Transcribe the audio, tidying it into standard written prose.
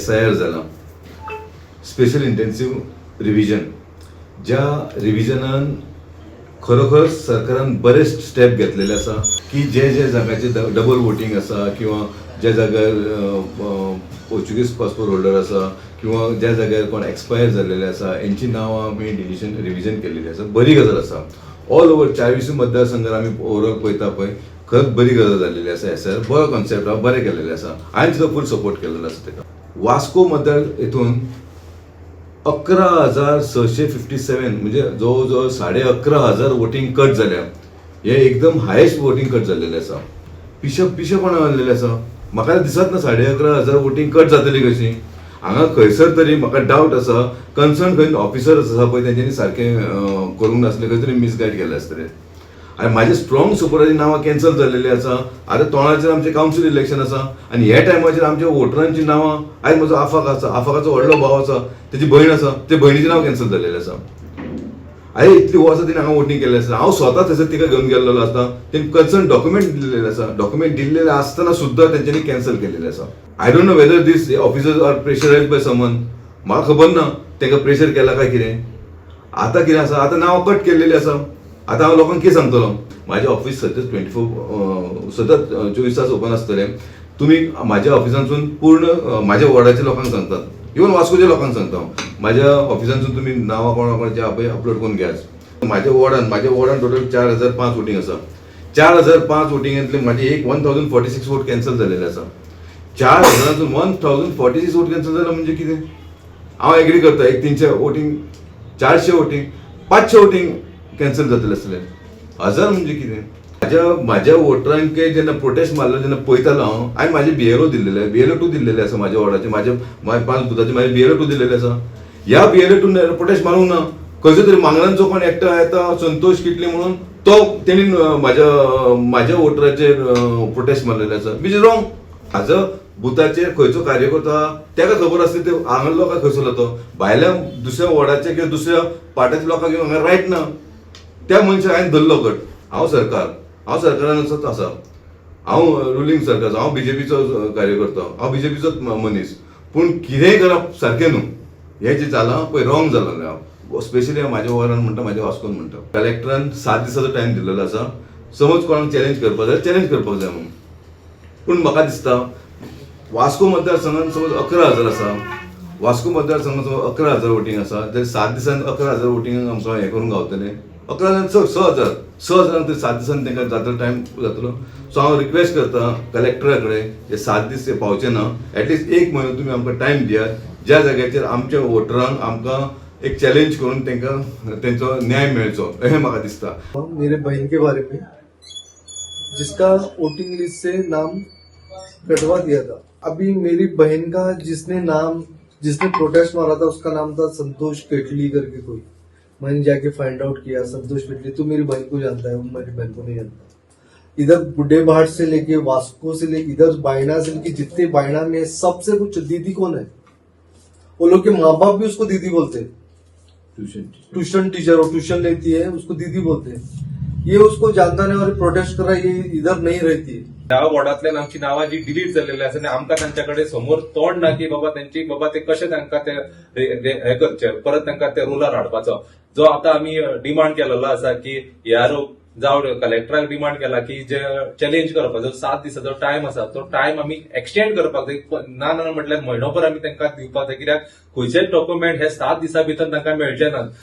SIR जाला, special intensive revision, ज्या रिविजनान खरोखर सरकारान बरेच स्टेप घेतलेले आसा की जे जे जाग्याचे डबल वोटींग आसा किंवा ज्या जाग्यार पोर्चुगीज पासपोर्ट होल्डर आसा किंवा ज्या जाग्यार कोण एक्सपायर जाल्लेले आसा, हेंची नांवां आमी डिलिशन रिविजन केलेली आसा. बरी गजाल आसा. ऑल ओवर 40 मतदारसंघार आमी ओवरऑल पळयता पळय, खरंच बरी गजाल जाल्लेली आसा. एसआयआर बरो कॉन्सेप्ट आहा, बरें केलेलें आसा. हांवें सुद्दां फूल सपोर्ट केलेलो आसा तेका. वास्को मतदार हितून 11,657, म्हणजे जवळ जवळ 11,500 वोटींग कट जाल्या. हे एकदम हायेस्ट वोटींग कट जाल्लेलें आसा. पिशेपणां जाल्लेलें आसा. म्हाका दिसत ना 11,500 वोटींग कट जातली कशी. हांगा खंयसर तरी म्हाका डावट आसा, कन्सर्न खंय ऑफिसर आसा पळय, तेंच्यांनी सारकें करूंक नासलें, खंय तरी मिसगायड केलें आसतलें. आनी म्हाजे स्ट्रॉंग सपोर्टाची नांवां कॅन्सल जाल्लेली आसा. आतां तोंडाचेर आमचें कावन्सील इलेक्शन आसा आनी ह्या टायमाचेर आमच्या वोटरांची नांवां, आयज म्हजो आफाक आसा, आफाकाचो व्हडलो भाव आसा, तेजी भयण आसा, ते भयणीचें नांव कॅन्सल जाल्लेलें आसा. आरे, इतली वर्सां तिणें हांगा वोटींग केल्लें आसा. हांव स्वता थंयसर तिका घेवन गेल्लो आसता. तेणी कन्सर्न डॉक्युमेंट दिल्लेले आसा. डॉक्युमेंट दिल्लेले आसतना सुद्दां तेंच्यांनी कॅन्सल केलेलें आसा. I don't know whether these officers are pressurised by someone. म्हाका खबर ना तांकां प्रेशर केला काय कितें. आतां कितें आसा, आतां नांव कट केल्लेली आसा. आतां हांव लोकांक कितें सांगतलो? म्हाजें ऑफिस सतत 24, सतत 24 तास ओपन आसतलें. तुमी म्हाज्या ऑफिसांतसून पूर्ण म्हाज्या वॉर्डाच्या लोकांक सांगतात, इवन वास्कोच्या लोकांक सांगता हांव, म्हाज्या ऑफिसांतसून तुमी नांवां कोणा कोणाची पळय अपलोड करून घेयात. म्हाज्या वॉर्डान टोटल 4005 वोटींग आसा. 4005 वोटिंगांतले म्हाजे एक 1046 vote cancel जालेले आसा. 4000तून 1046 vote cancel जालो म्हणजे कितें? हांव एग्री करता, एक 300 वोटींग, 400 वोटींग, 500 वोटींग कॅन्सल जातलें आसलें. हजार म्हणजे कितें? म्हाज्या म्हाज्या वोटरांक जेन्ना प्रोटेस्ट मारलो जेन्ना पळयतालो हांव, हांवें म्हाजे बीएलओ दिल्लेले, बीएलओ 2 दिल्लेले आसा. म्हाज्या वॉर्डाचे, म्हाज्या म्हाज्या पांच बुथाचे म्हाजे बीएलओ 2 दिल्लेले आसा. ह्या बीएलओ 2 प्रोटेस्ट मारूंक ना. खंयचो तरी मांगरांचो कोण एकटो येता, संतोष किटली म्हणून, तो तेणी म्हाज्या म्हाज्या वोटराचेर प्रोटेस्ट मारलेले आसा, which is wrong. हाजो बुथाचेर खंयचो कार्यकर्ता तेका खबर आसली, ते हांगा लोकांक खंयसरलो तो भायल्या दुसऱ्या वॉर्डाचे किंवा दुसऱ्या पार्ट्याच्या लोकांक घेवन हांगा रायट ना. त्या मनशाक हांवें धरलो कट. हांव सरकारान आसा, हांव रुलींग सरकार, हांव बीजेपीचो कार्यकर्तो, हांव बीजेपीचोच मनीस, पूण कितेंय करप सारकें न्हू. हें जें जालां पळय, रॉंग जालां. स्पेशली म्हाज्या वॉर्डान म्हणटा, म्हाज्या वास्कोन म्हणटा. कलेक्टरान 7 दिसाचो टायम दिल्लो आसा. समज कोणाक चॅलेंज करपाक जाय, चॅलेंज करपाक जाय म्हणून. पूण म्हाका दिसता वास्को मतदारसंघात समज 11,000 आसा, वास्को मतदारसंघात समज 11,000 वोटींग आसा जाल्यार 7 दिसान 11,000 वोटींग आमकां हें करूंक गावतलें. 11,000 चड, 6,000, 6,000 ते 7 दिसान तांकां जातलो, टायम जातलो. सो हांव रिक्वेस्ट करता कलेक्टरा कडेन, जे 7 दीस ते पावचे ना, एटलिस्ट एक म्हयनो तुमी आमकां टायम दियात, ज्या जाग्याचेर आमच्या वोटरांक आमकां एक चॅलेंज करून तांकां तेंचो न्याय मेळचो अशें म्हाका दिसता. मेरे बहन के बारे में, जिसका वोटिंग लिस्ट से नाम कटवा दिया था. अभी मेरी बहन का जिसने प्रोटेस्ट मारा था, उसका नाम था संतोष केटली करके कोई. मैंने जाके फाइंड आउट किया, संतोष केटली तू मेरी बहन को जानता है, वो मेरी बहन को नहीं जानता. इधर बुड्ढे भाट से लेके, वास्को से लेके, इधर बायना से लेके, जितने बायना में सबसे कुछ, दीदी कौन है? वो लोग के माँ बाप भी उसको दीदी बोलते हैं. ट्युशन. ट्यूशन टीचर, वो ट्यूशन लेती है, उसको दीदी बोलते हैं. ये उसको जानता नहीं और प्रोटेस्ट कर रहा है. ये इधर नहीं रहती है. ह्या वॉर्डांतल्यान आमची नांवां जी डिलीट जाल्लेली आसा आनी आमकां तांच्या कडेन समोर तोंड ना की बाबा तेंची बाबा ते कशे तांकां ते हे करचे, परत तांकां ते रोलार हाडपाचो. जो आतां आमी डिमांड केलेलो आसा की ह्या जावं कलेक्टराक डिमांड केला की जे चॅलेंज करपाचो 7 दिसाचो टायम आसा, तो टायम आमी एक्सटेंड करपाक जाय. ना ना म्हटल्यार म्हयनोभर आमी तांकां दिवपाक जाय, कित्याक खंयचेच डॉक्युमेंट हे 7 दिसां भितर तांकां मेळचे नात.